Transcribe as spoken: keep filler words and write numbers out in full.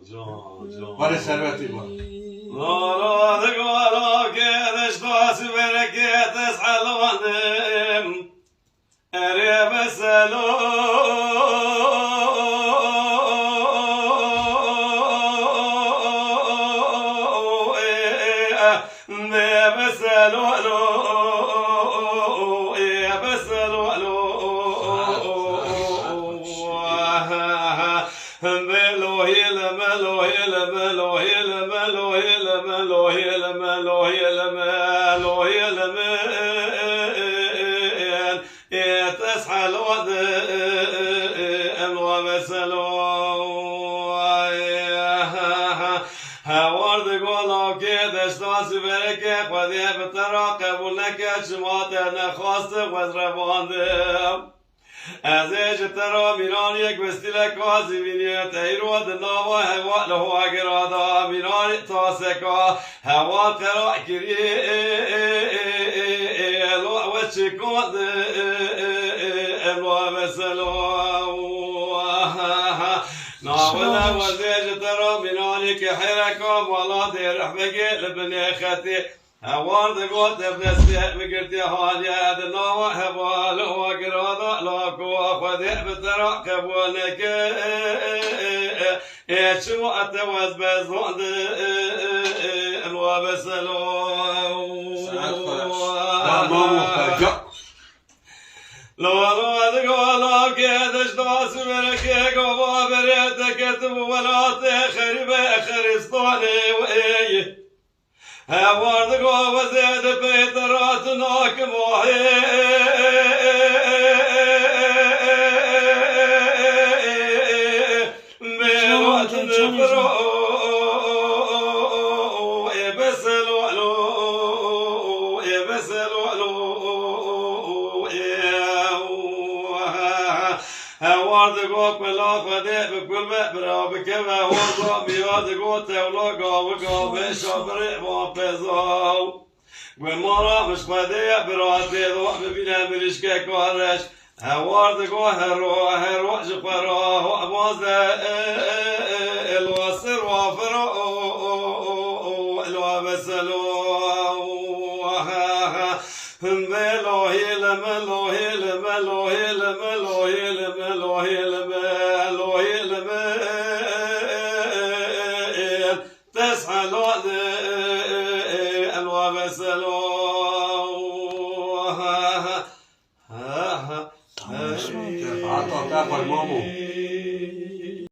Can, can. Barê servetê ba. Nara de gala ke deşta sibereke teshelvanim. Ere meselo, e, e, e, meselo, lo, e, meselo, lo. Hewar digo lawkê deşta sibereke Xwedê bi te ra qebûl neke, çima te nexwast xwe revandim. Ez ê ji te re mîraniyek westîleka zîvînê te îro di nava heval û agera de mîranê taseka heval qera kirî. Lo we çi got? Em lo meselo. Navê de wezê ji te re mîranî ke hêreka mala dê rehmegê li binê xetê. Hewar digot ev destê bigirtî haliye di nava heval û agera de, lako Xwedê bi te re qebûl neke. Ê çima te wez bezonde em wa beselo. Saet xweş. Tamam û xweca. Lo, lo, lo, lo, ke deşta sibereke gava berê te ketibû welatê xerîbê Xeristanê wê. Hewar digo wezê di pê te re tu nakim wahê. Mêvat nifiro, ê beselo lo, ê beselo lo, ê. Hewar digo kula Xwedê bi kul me bira bikeve hor da, mîra digo tewla gavi gavê şabirê va pezaw. Gwe mara min ji Xwedê ye, bira tê do bibîne mirîşkeka reş. Hewar digo hero, hero ji xwe ra ho bazde, lo ser wa firo, lo veselo. Him ve lo hîlime, lo hîlime, lo hîlime, lo hîlime, lo hîlime, lo hîlime. Teshelade, lo veselo. Tamam. Hata te xwe mamo.